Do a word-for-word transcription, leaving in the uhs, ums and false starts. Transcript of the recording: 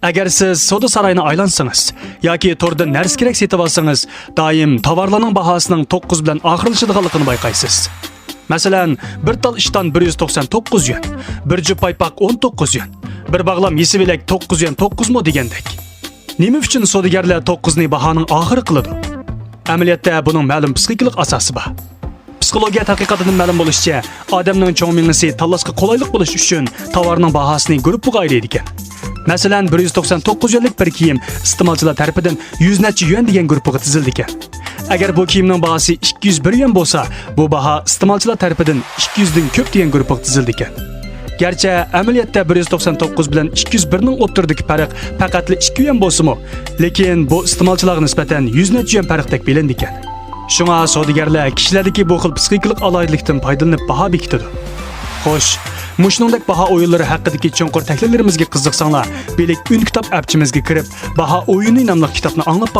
ئەگەر سىز سودا سارايىنى ئايلانسىڭىز ياكى توردىن نەرسە-كېرەك سېتىۋالسىڭىز، دائىم تاۋارلارنىڭ باھاسىنىڭ توققۇز بىلەن ئاخىرلىشىدىغانلىقىنى بايقايسىز. مەسىلەن، بىر تال ئىشتان بىر يۈز توقسان توققۇز يۈەن، بىر جۈپ پايپاق ئون توققۇز يۈەن، بىر باغلام يېسىۋېلەك توققۇز يۈەن توققۇزمۇ دېگەندەك. نېمە ئۈچۈن سودىگەرلەر توققۇزنى باھانىڭ ئاخىرى قىلىدۇ؟ ئەمەلىيەتتە بۇنىڭ مەلۇم پسىخىكىلىق ئاساسى بار. پسىخولوگىيە تەتقىقاتىدىن مەلۇم بولۇشىچە، ئادەمنىڭ چوڭ مېڭىسى تاللاشقا قولايلىق بولۇش ئۈچۈن تاۋارنىڭ باھاسىنى گۇرۇپپىغا ئايرىيدىكەن. مەسىلەن، بىر يۈز توقسان توققۇز يۈەنلىك بىر كىيىم ئىستېمالچىلار تەرىپىدىن يۈز نەچچە يۈەن دېگەن گۇرۇپپىغا تىزىلىدىكەن. ئەگەر بۇ كىيىمنىڭ باھاسى ئىككى يۈز بىر يۈەن بولسا، بۇ باھا ئىستېمالچىلار تەرىپىدىن ئىككى يۈزدىن كۆپ دېگەن گۇرۇپپىغا تىزىلىدىكەن. گەرچە ئەمەلىيەتتە بىر يۈز توقسان توققۇز بىلەن ئىككى يۈز بىرنىڭ ئوتتۇرىدىكى پەرق پەقەتلا ئىككى يۈەن بولسىمۇ، لېكىن بۇ ئىستېمالچىلارغا نىسبەتەن يۈز نەچچە يۈەن پەرقتەك بىلىنىدىكەن. شۇڭا سودىگەرلەر كىشىلەردىكى بۇ خىل پسىخىكىلىق ئالاھىدىلىكتىن پايدىلىنىپ باھا بېكىتىدۇ. خوش، مۇشۇنىڭدەك باھا ئويۇنلىرى ھەققىدىكى چوڭقۇر تەھلىللىرىمىزگە قىزىقساڭلار، بىلىك ئۈن كىتاب ئەپچىمىزگە كىرىپ، باھا ئويۇنى ناملىق كىتابنى ئاڭلاپ